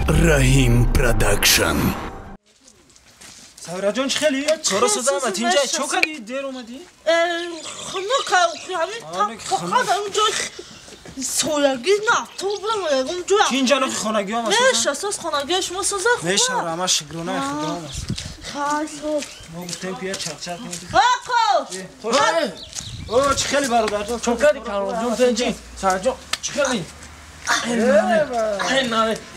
Раҳим Продакшн. Савраҷон, чӣ хели? Коро созам, тинҷа чо кардӣ, дер омадӣ? Хона ҳамин фақат ҳамин ҷой соягӣ на, то бурам ягон ҷой. Чинҷа нохи хонагиҳо ма? Меша, соз хонагиҳо шумо соза хуб. Меша, рама шукронаи худо аст. Хай, соз. Мо гуфтем ки я чақчақ кунем. Оқо! О, чӣ хели бародарҷон? Чо кардӣ, Каролҷон, тинҷи? Савраҷон, чӣ хели?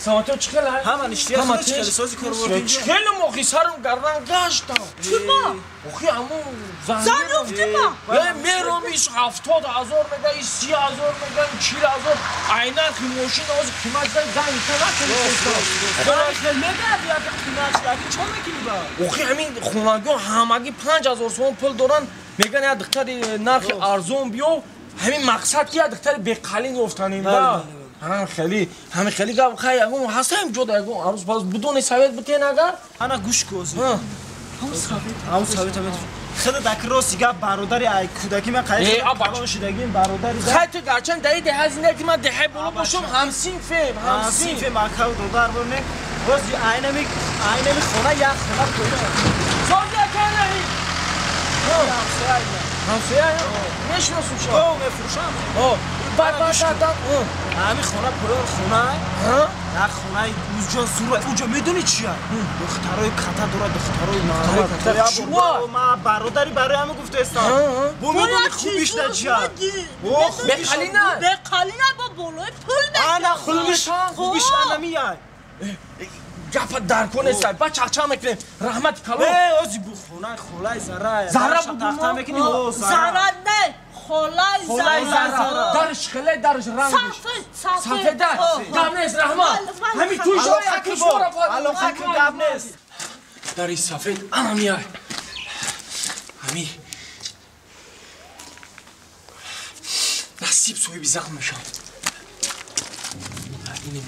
Саматё чӣ хел? Ҳама ништия ҳама чӣ хел сози кор бурдӣ? Чӣ хел охи сарам гардан гаштам. Чӣ ма? Охи ҳаму зан ёфтӣ ма? Мером иш 70,000 мега, иш 30,000 мега, 40,000. Айнан ки мошин ҳозир қимат зан зан накунӣ. Хел мегарди ака қимат шуда, чо мекунӣ ба? Охи ҳамин хонагиҳо ҳамагӣ 5,000 сомон пул доранд, меган як духтари нархи арзон биё, ҳамин мақсад ки як духтари беқалин ёфтанем ба. Ҳам хеле, ҳам хеле гап хай, ягон ҳастаем ҷода ягон арӯс пас бидони совет битен агар? Ана гӯш ку озӣ. Ҳам совет ҳам. Худа дак рости гап бародари ай кӯдаки ман қайд калон шудагим бародари. Хай ту гарчанд даи деҳа зиндагӣ ман деҳаи боло бошам ҳамсинфем, ҳамсинфем акав додар бо не. Рози айнами айнами хона як хона поён. Сози ака наҳи. Ҳамсоя мешиносум шумо? О, мефурӯшам. О, баъд баъд баъд ҳамин хона поён хона, як хонаи уҷо зура, уҷо медонӣ чия? Духтарои ката дорад, духтарои шумо? Ма бародари барои ҳамин гуфтаистам. Бо медонӣ хубиш дар чия? О, хубиш беқалина. Беқалина бо болои пул мекунад. Ана хубиш, хубиш анамияй. Гапа дар кор нест, ба чақчақ мекунем. Раҳмати калон. Э, ози бу хонаи холаи зара. Зара буд тахта мекунӣ? О, зара не. Холаи зара. Дарш хеле дарш рангш. Сафед, сафед. Сафеда. Гап нест, раҳмат. Ҳамин туй шоя ки шумо Алоқа ки гап нест. Дари сафед ана миай. Ҳамин насиб соҳиби зан мешавам. Ини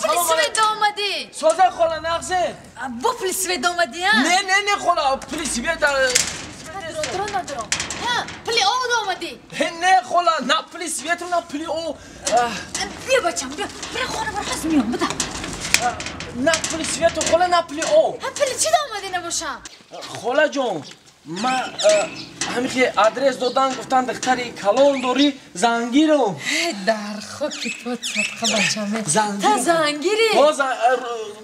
Пули свет омадӣ. Соза хола нағзе. Бо пули свет омадӣ, а? Не, не, не хола, пули свет Надорам, надорам. Ҳа, пули об омадӣ. Не хола, на пули свету, на пули об. Биё бачам, биё. Бира хона бар ҳаз миём, буда. На пули свету хола, на пули об. Ҳа, пули чӣ омадӣ набошам? Хола ҷон, ман ҳамин ки адрес додан гуфтан духтари калон дорӣ, зангирам. Дар хоки ту садқа бачам. Та зангири? О,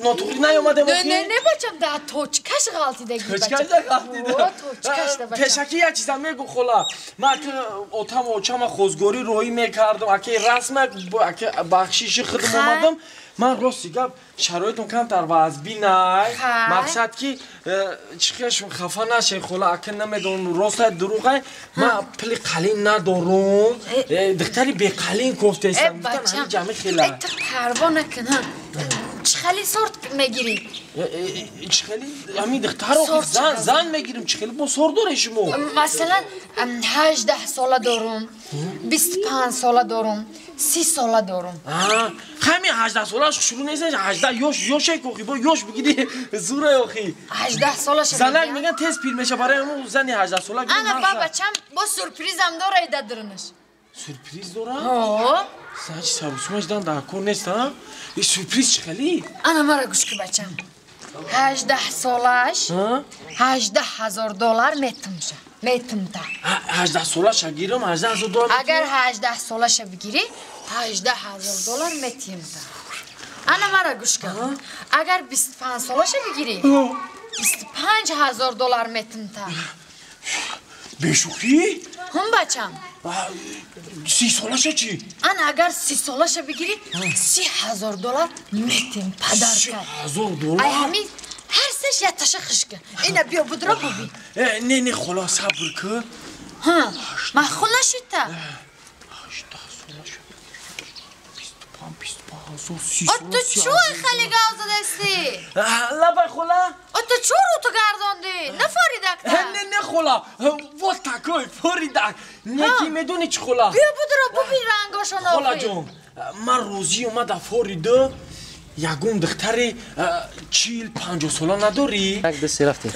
нотуғри наёмадем охи? Не, не бачам, да точкаш ғалтидаги бачам. Точкаш да ғалтида. О, точкаш да бачам. Пешакӣ як чиза мегӯ хола. Ман аки отаму очама хозгорӣ роҳӣ мекардам, аки расма аки бахшиши худам омадам. Ман рости гап шароитам камтар вазбинай. Мақсад ки чӣ хел хафа нашед хола, ака намедонам ростай дурӯғай. Ман пули қалин надорум. Духтари беқалин кофтаистам. Гуфтам ҳамин ҷамъи хела. Ту парво накун, ҳа. Чӣ хели сорт мегирӣ? Чӣ хели ҳамин духтаро зан мегирим, чӣ хели бо сор доред шумо? Масалан, 18 сола дорум, 25 сола дорум, 30 сола дорум. Ҳамин 18 солаш шурӯъ нест, 18 ёш ёше охи, бо ёш бигири зура охи. 18 солаш. Занак меган тез пир меша, барои ҳамун зани 18 сола. Ана ба бачам бо сюрпризам дора ида дурнаш. Сюрприз дора? Ҳо. Значит, сарусумаш дан дар кор нест, а? И сюрприз чӣ хели? Ана мара гӯш ки бачам. 18 солаш 18,000 доллар метумша. Метумта. 18 солаша гирам, 18,000 доллар. Агар 18 солаша бигирӣ, 18,000 доллар метимта. Ана мара гӯш кун. Агар 25 солаша бигирӣ, 25,000 доллар метимта. Бешӯхӣ? Ҳум бачам. 30 солаша чӣ? Ана агар 30 солаша бигирӣ, 30,000 доллар метим падарка. 30,000 доллар? Ай ҳамин ҳар сеш якташа хишка. Ина биё будро буби. Не, не хола, сабр кун. Ҳа, махул нашидта. 18 солаша. 25, 25,000, 30 О, ту чӯ хеле гав задастӣ? Лабай хола? О, ту чӯ рӯ ту гардондӣ? Нафоридакта? Не, не хола, вот такой, форидак. Не ки медонӣ чӣ хола? Биё будро буби рангошон охи. Хола ҷон, ман розӣ омада форида. Ягон духтари 40-50 сола надорӣ? Як ду се рафтем.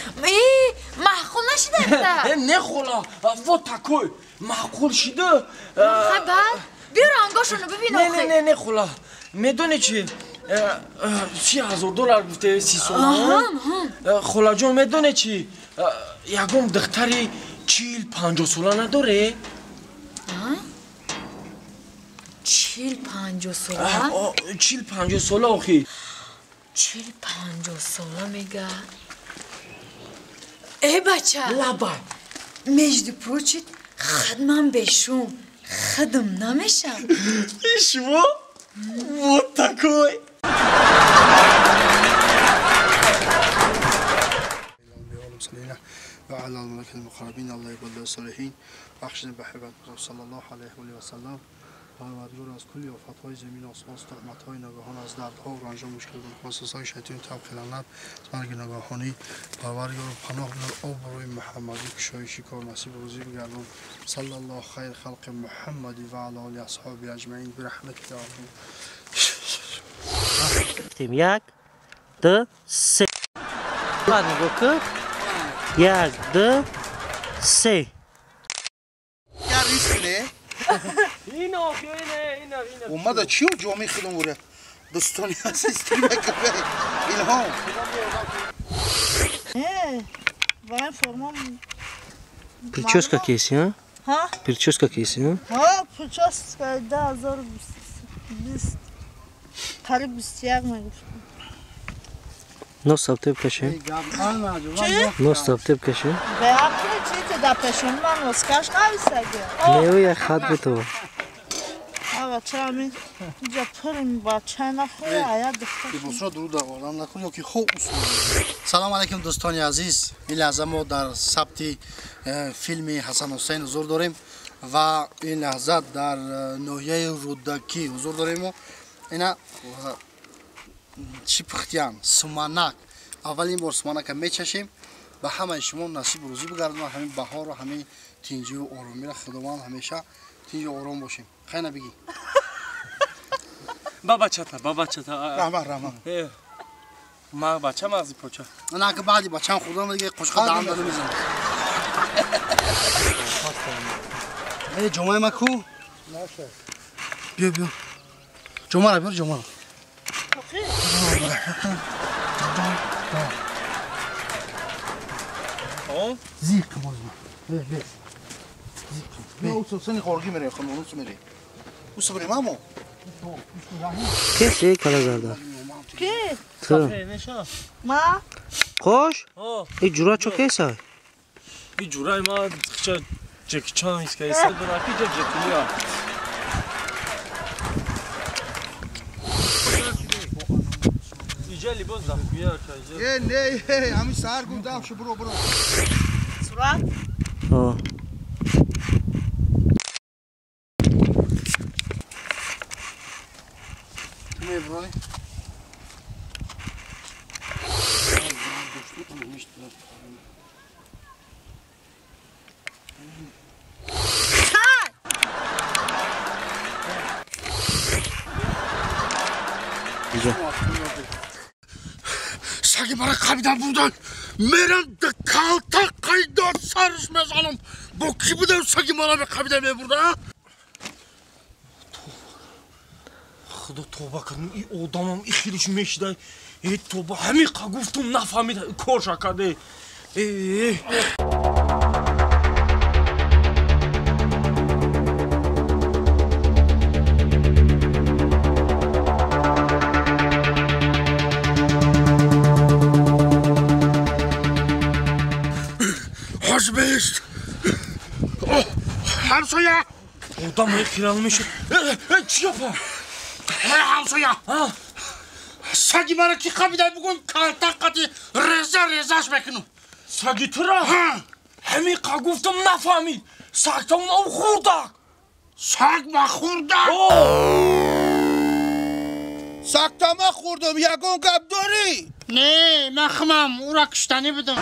Маъқул нашида? Не хола, вот такой. Маъқул шида. Хай баъд биё рангошоно бибин охи. Не, не, не хола. Медонӣ чи? 30,000 доллар гуфте 30 сола. Холаҷон медонӣ чи? Ягон духтари 40-50 сола надорӣ? 40-50 сола? 40-50 сола охи. 40-50 сола мега. Э бача. Лаба. Между прочим, хидмам бешум. Хидм намешам. И шумо? Вот такой. وعلى الملائكة المقربين الله يقبل الصالحين بخشنا بحبت صلى الله عليه وسلم پروردگار از کل آفت‌های زمین آسمان تهمت‌های ناگهان از دردها و رنج‌ها مشکل وسوسه‌های شیطان طبق لعنت مرگ ناگهانی پروردگار پناه بر آبروی محمدی کشایشی کار نصیب روزی بگردان صلی الله خیر خلق محمدی و علی آله اصحابی اجمعین برحمت الله. 1 2 3 بعد نگاه کن 1 2 3 این آخه اینه اینه اومد چی و جامعه خودم وره دوستانی عزیز تیم الهام برای فرمان Прическа кейси, а? Ха? Прическа кейси, а? Ха, прическа 2020 қариб 21 мегуфтам. Нос аптеп каше. Чӣ? Нос аптеп каше. Бе ақли чӣ те да пешон ман носкаш нависаги. Не, я хат бито. А бача ами инҷа пурим бача нахӯре ая духтар. Либосро дуруд овардан нахӯр ё ки хоб усул. Салом алейкум дӯстони азиз. Ин лаҳза мо дар сабти филми Ҳасан Ҳусайн ҳузур дорем ва ин лаҳза дар ноҳияи Рӯдакӣ ҳузур дорем. Мо ина чӣ пухтиян суманак. Аввалин бор суманака мечашем. Ба ҳамаи шумо насиб рӯзӣ бигардонад, ҳамин баҳорро, ҳамин тинҷиву оромиро Худованд ҳамеша тинҷу ором бошем. Хайна бигӣ. Ба бачата, ба бачата. Раҳмат, раҳмат. Ма бача мағзи поча. На ки баъди бачам хӯрдан дига қошқа даҳан дада мезанам. Э ҷомаи ма ку? Биё, биё. Ҷомаро биёр, ҷомаро. Зиқ бозма. Бе, бе. Зиқ. Бе, усу сени хорги мере, хонум усу мере. Усу мере, мамо. Кеси кала зарда. Ки? Ту. Ма? Қош? И ҷура чо кеса? И ҷураи ма хча Ҷекчан искайса дураки ҷа ҷекия. Иҷа либос захуя ча. Э, не, э, ами сар гум дав шу буро буро. Сурат? О. Ту меброни? Саги мара қабидан бурдан мерам калта қайдор сарш мезанам. Бо ки будам саги мара қабидан мебурда? Худо тоба кардам, и одамам и хелиш мешидай. Э тоба ҳамиқа гуфтум нафаҳмид корша карде. Э ҳамсоя! Одам хирал мешуд. Чӣ гапа? Ҳамсоя! Саги мара ки қабидай бугун калта қати реза резаш мекунам. Саги тура? Ҳамиқа гуфтам нафаҳмид. Сагтон об хӯрдак. Саг ма хӯрдак? Сагта ма хӯрдам, ягон гап дорӣ? Не, ман хумам, ӯра куштанӣ будам.